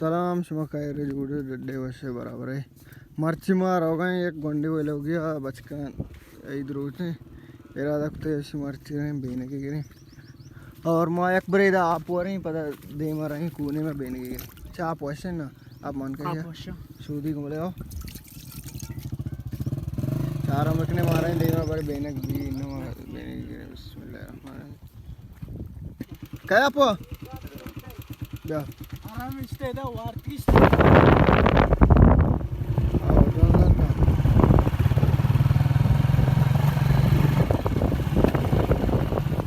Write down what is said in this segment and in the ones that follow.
سلام، شما خیر، جوڑ ئے، ڈڈ ئے، وش ئے، برابر ئے۔ مرچی ما روگا ایں یک گونڈے ویلوگیا، بچکاں عید روچ ایں، ارادہ کتہ اش مرچی رئیں بینگے گریں۔ اور ما یک برے دا آپ وریں، پدا دیما رئیں کونے ما بینگے گریں۔ چا آپ وش ایں نا؟ آپ مان کر آپ وش ایں۔ سودی کملے ہو۔ چاروں مکنے ماریں دیما بر بینگ بی، نو بینگے گریں۔ بسم اللہ الرحمن الرحیم۔ کیا پو؟ بیا۔ آرام اشتے دا وارتی اشتے۔ آو، جان لگا۔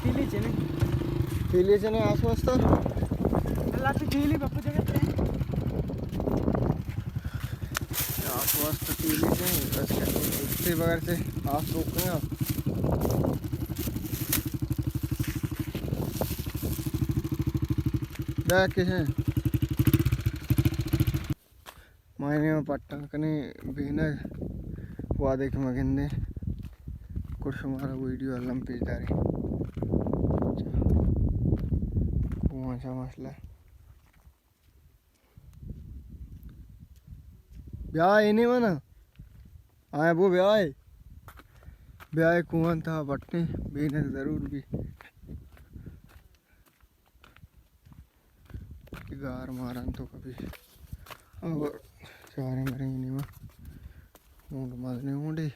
تیلی چنے۔ تیلی چنے آس واسطہ؟ اللہ تے تیلی بپو جگہ تے۔ آس واسطہ تیلی چنے، بس کیا تے بغیر سے آس روکنے۔ دا کسے ماہینے ما پٹاں کنیں بینگ، وہدے کہ ما گندیں، گڑا شمارا ویڈیو الم پیش داریں۔ کوہاں چا مسئلہ۔ بیا اینے منا۔ آئے بو بیا اے۔ بیا اے کوہاں تہا پٹیں، بینگ ضرور بی۔ گار ماران تو کبھی۔ اب چاریں مریں نیما۔ اونڈ مزنے اونڈے۔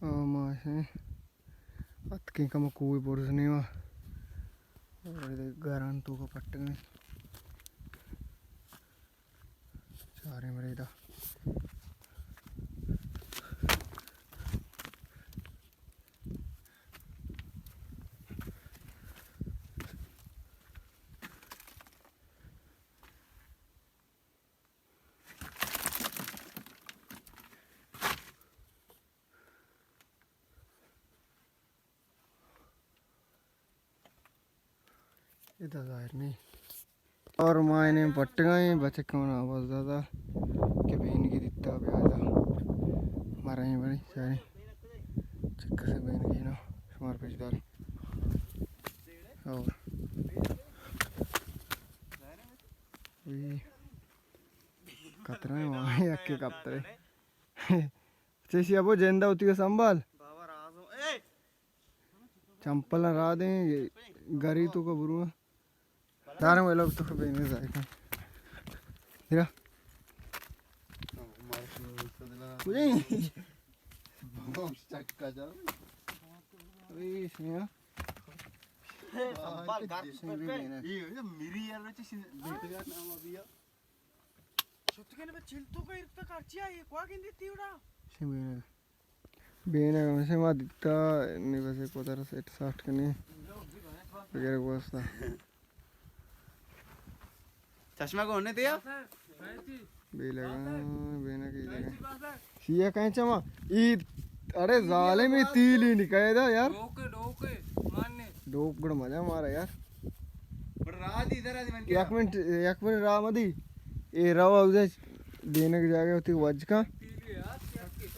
آ، ما اشیں اتکیں کم کوئی برز نیما۔ اور ادھر گران تو کا پٹنے۔ چاریں مریدا۔ ادا ظاہر نہیں۔ اور ما انہیں پٹگا ہیں، بچک من آواز دادا کہ بینگی دیتا بیا دا۔ مارا ہیں بڑی چاریں چک سے بینگی نا شمار پیش دار۔ اور وی کترے وہاں یک کے کپترے۔ چیشی ابو جندہ ہوتی کو سنبھال۔ چمپل را دیں، گری تو کو برو۔ دارم لوگ تو بینگ ذائقہ۔ دیرا۔ وی سنیا۔ سنبھال کر۔ میری یار چیز بیٹا نام ابھی۔ شتگن بہ چلتو کا ارکتا کرچی آئی، کوا گندی تیوڑا؟ شی بینگ۔ بینگ ہمیشہ ما دیتا، نی بس ایک وتر سیٹ ساٹ کنی۔ بغیر واسطہ۔ چشمہ کو ہونے دیا؟ بینگ، بینگ کی جگہ۔ شیعہ کہیں چما؟ ای، اڑے ظالم، ای تیلی نکائے دا یار۔ ڈوک، ڈوک، مانے۔ ڈوک گڑ مزہ مارا یار۔ بڑ راہ دی، ادھر آ دی من کیا؟ یک منٹ، یک منٹ راہ مدی۔ اے رو اوزے دینگ جاگہ ہوتی وج کا۔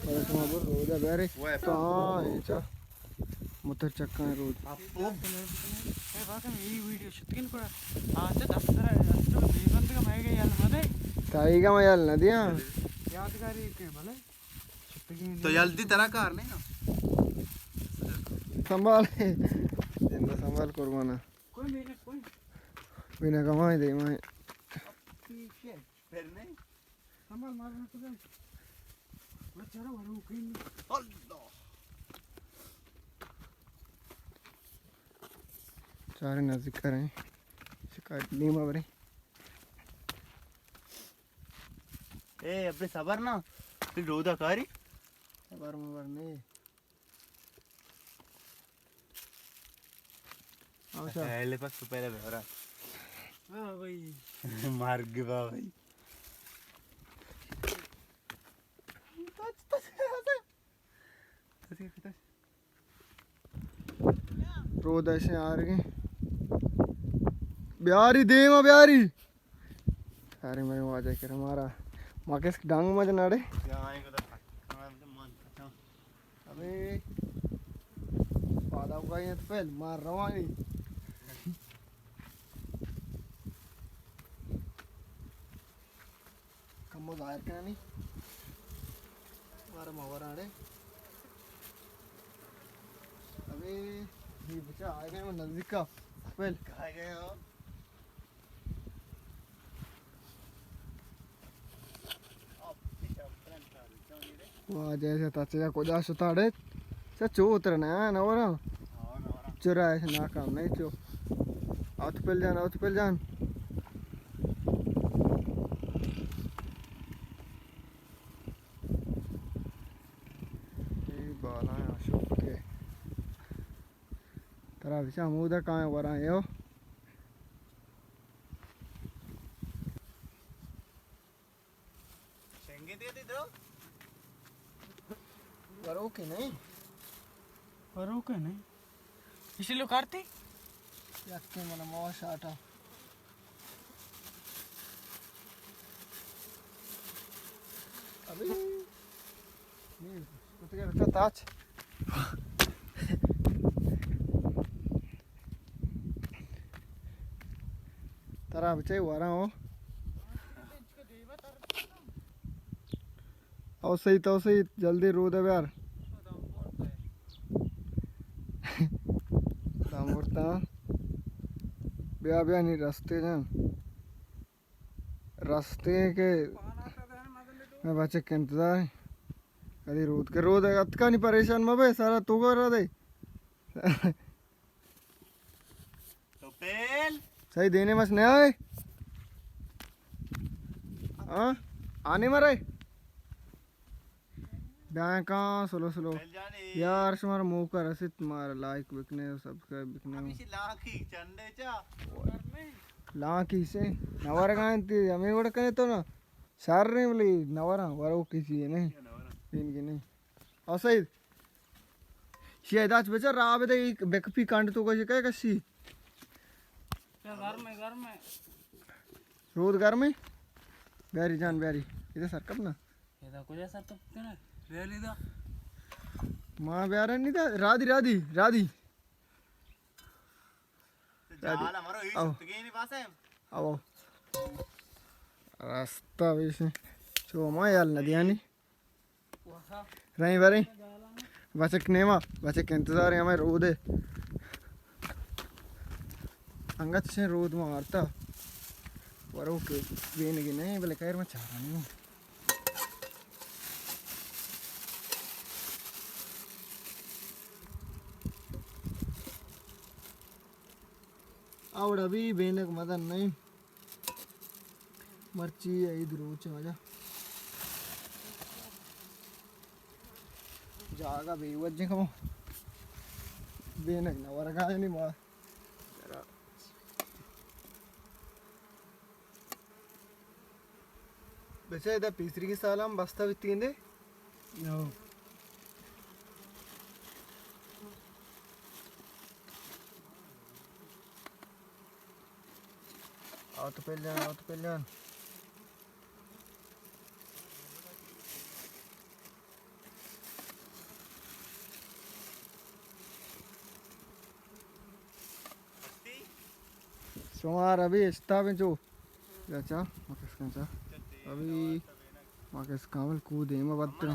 پر شما بر روزہ بیارے۔ تو ہاں، اے چا۔ متر چکاں روز۔ اے واقعی میں یہی ویڈیو شوٹنگ کرا۔ آج دفتر، دفتر بے بند کا میں گیا یار مدے۔ تائیگا میں یار نہ دیا۔ یادگاری کے بھلے۔ تو جلدی ترا کار نہیں نا۔ سنبھال۔ زندہ سنبھال قربانا۔ کوئی محنت کوئی۔ بنا کمائے دے مائے۔ پیچھے۔ پھر نہیں۔ سنبھال مارنا تو دے۔ میں چارا ورو کہیں۔ اللہ۔ چارے نزدیک کریں۔ شکایت نیما بریں۔ اے، ابے صبر نا۔ پھر رودا کاری۔ صبر مبر نے۔ اچھا۔ پہلے پس تو پہلے بہرا۔ ہاں بھائی۔ مار گوا بھائی۔ رود ایسے آ رہے ہیں۔ بیاری دیما بیاری۔ سارے میں واجہ کر ہمارا۔ ما کس ڈنگ مج نڑے۔ یا آئیں کو دا۔ ابے، پادا اگائی انت پہل، مار روانی۔ کمو ظاہر کنانی۔ مار ماورانے۔ ابے، یہ بچا آئے گئے، من نزدیک کا۔ پہل۔ آئے گئے ہو۔ واجہ، چہ تچگ ءَ کجا شتاڑے؟ چہ چو اترنا، ہاں، نہ وراں۔ چرا ایسے ناکام نہیں چو۔ آؤ تو پل جان، آؤ تو پل جان۔ اے بالاں اشوک کے۔ ترا بچا ہمودا کائیں وراں یو۔ شنگے دے دے درو۔ وروکے نہیں۔ وروکے نہیں۔ اسی لو کارتی؟ یکے من مو شاٹا۔ ابھی۔ یہ کتے بچا تاچ۔ ترا بچے وراں ہو۔ او سہی، تو سہی، جلدی رود بیار۔ دامورتا۔ بیا، بیا، نی رستے جان۔ رستے کہ میں بچک انتظار ہے۔ کدی رود کے رود اتکانی پریشان مبے، سارا تو کر دے۔ تو پہل۔ صحیح دینے مس نہ آئے۔ ہاں؟ آنے مرے۔ بیاں کاں سلو سلو۔ پہل جانے۔ یار شمار موقع رسیت، مار لائک بکنے، سبسکرائب بکنے۔ ہمیشہ لانکی چنڈے چا۔ لانکی سے۔ نور گائیں تی، ہمیں وڑ کنے تو نا۔ شر نہیں بلی، نوراں، ورو کسی ہے نہیں۔ پین کی نہیں۔ او سعید۔ شی ادا چ بچار، راہ بدے، ایک بکپی کانڈ تو کجے کئے کشی؟ چل، گرم ہے، گرم ہے۔ رود گرم ہے؟ بیاری جان، بیاری۔ ادا سر کپ نا۔ ادا کجا سر کپ کنا؟ ریلی دا۔ ما بیارن نہیں دا، رادی، رادی، رادی۔ جال ہمارو ہی او۔ ستگی نہیں پاس ہے۔ او۔ راستہ ویسے۔ چو ما یال ندیانی۔ رہیں بریں۔ بچک نیما، بچک انتظار ہے ہمیں رودے۔ انگت سے رود ما آرتا۔ ورو کے بینگی نہیں، بلے خیر میں چارا نہیں ہوں۔ آوڑا بھی بینگ مدن نہیں۔ مرچی عید روچ واجہ۔ جاگہ بے وجہ کمو۔ بینگ نہ ورگا نہیں ما۔ بچہ ادا پیسری کی سال ہم بستہ بیتگیں دے۔ او۔ آؤ تو پہل جان، آؤ تو پہل جان۔ شمار ابھی اشتاپیں چو۔ چا، چا، ما کس کن چا۔ ابھی ما کس کامل کو دیما بدتر۔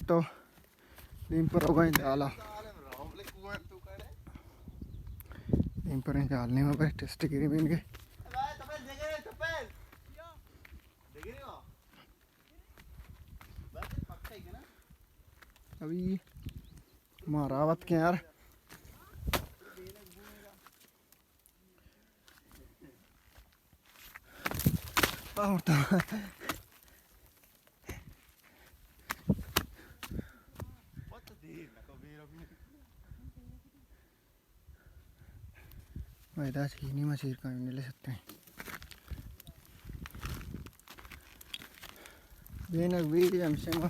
تو دیم پر ہوگا انشاءاللہ۔ دیم پر انشاءاللہ نہیں، میں ٹیسٹ کری بین کے۔ ابھی ما راوت کے یار۔ آورتا۔ ما ادا چہ نیما چیر کنیں، نلے ستے۔ بینگ بی ہمشے ما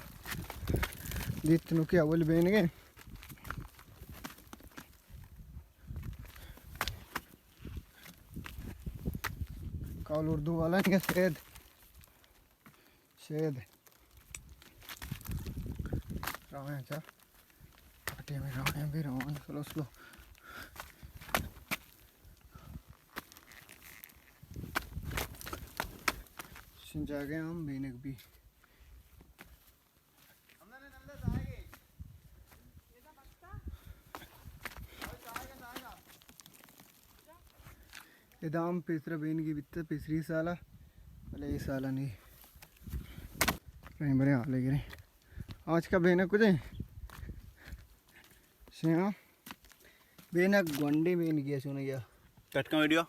دیت نوکی اول بینگے۔ کال اردو والا نے سید۔ چید۔ روان چا۔ پٹی میں روان بھی روان سلو سلو۔ شن جاگے ہم بینک بھی۔ ادا ہم پیسرا بینگی بیتہ پیسری سالا، بلے اے سالا نی۔ رہیں بریں حالے گریں۔ آج کا بینک کجے؟ شیاں۔ بینک گونڈے بینگی ہے سونے گیا۔ ٹٹکا ویڈیو۔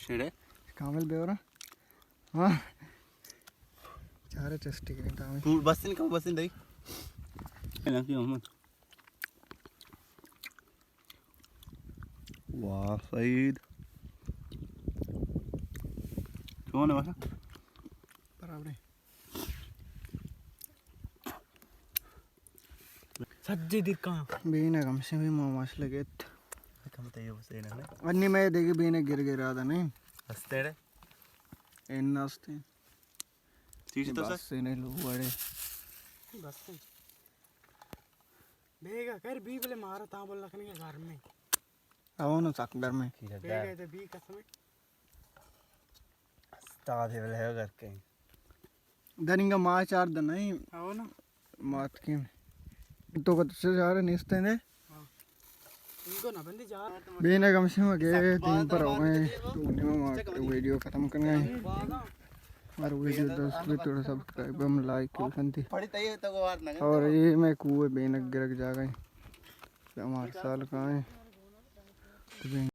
شیرے۔ کامل بیورا۔ ہاں۔ چارے ٹیسٹی کریں تامی۔ تو بس ان کا بس ان دئی۔ لنکی محمد۔ واہ سعید۔ کون ہے باشا؟ برابر ہے۔ سجے دیر کاں۔ بینک ہمشہ بھی ما ماش لگت۔ کم تے بس اے نہ۔ انی میں دیگہ بینک گر گر آدا نہیں۔ ہستے رے۔ ان ہستے۔ چیز تو سر۔ بس نے لو وڑے۔ بس۔ بیگا کر بی بلے مارا تاں بول لکھنے گرم ہے۔ او نو سک گرم ہے۔ بیگا تے بی قسم ہے۔ استاد ہے بلے ہو کر کے۔ دننگا ما چار دن نہیں۔ او نا۔ مات کیم۔ تو کت سے جارے نیستے نے۔ ہاں۔ ان کو نہ بندی جار۔ بینک ہمشہ ما گئے دیم پر ہو گئے۔ تو نیمہ ما ویڈیو ختم کرنا ہے۔ ہر ویڈیو دوست بھی تھوڑا سبسکرائب ہم لائک کر کنتی۔ اور یہ میں کوہ بینک گرک جاگا ہے۔ ہمار سال کا ہے۔ تو بینک